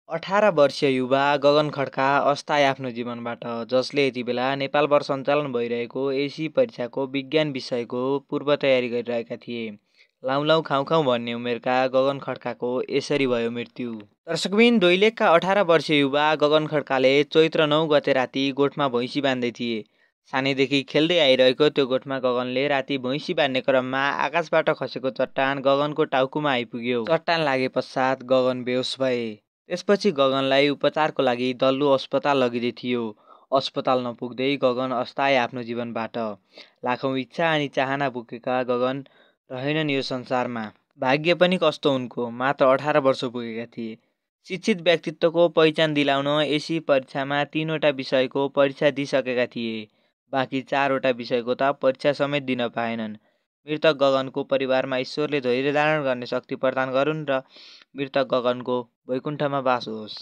18 वर्षीय युवा गगन खड्का अस्थायी आफ्नो जीवनबाट, जसले यतिबेला नेपालभर सञ्चालन भइरहेको एसी परीक्षाको विज्ञान विषयको पूर्व तयारी गरिरहेका थिए। लाउँ लाउँ खाउँ खाउँ भन्ने उमेरका गगन खड्काको यसरी भयो मृत्यु। दर्शकबिन, दैलेखका 18 वर्षीय युवा गगन खड्काले चैत्र 9 गते राति गोठमा भैँसी बाँध्दै थिए। सानैदेखि खेल्दै आइरहेको त्यो गोठमा गगनले राति भैँसी बाँध्ने क्रममा आकाशबाट खसेको चट्टान गगनको टाउकोमा आइपुग्यो। चट्टान लागे पश्चात गगन बेहोस भए। त्यसपछि गगनलाई उपचारको लागि दल्लु अस्पताल लगिँदै थियो। अस्पताल नपुग्दै गगन अस्थायी आफ्नो जीवनबाट। लाखौँ इच्छा अनि चाहना बोकेका गगन रहेनन् यो संसारमा। भाग्य पनि कस्तो उनको, मात्र 18 वर्ष पुगेका थिए। शिक्षित व्यक्तित्वको पहिचान दिलाउन एसी परीक्षामा 3वटा विषयको परीक्षा दिइसकेका थिए। बाँकी 4वटा विषयको त परीक्षा समेत दिन पाएनन्। मृतक गगनको परिवारमा ईश्वरले धैर्य धारण गर्ने शक्ति प्रदान गरून् र मृतक गगनको वैकुण्ठमा बास होस्।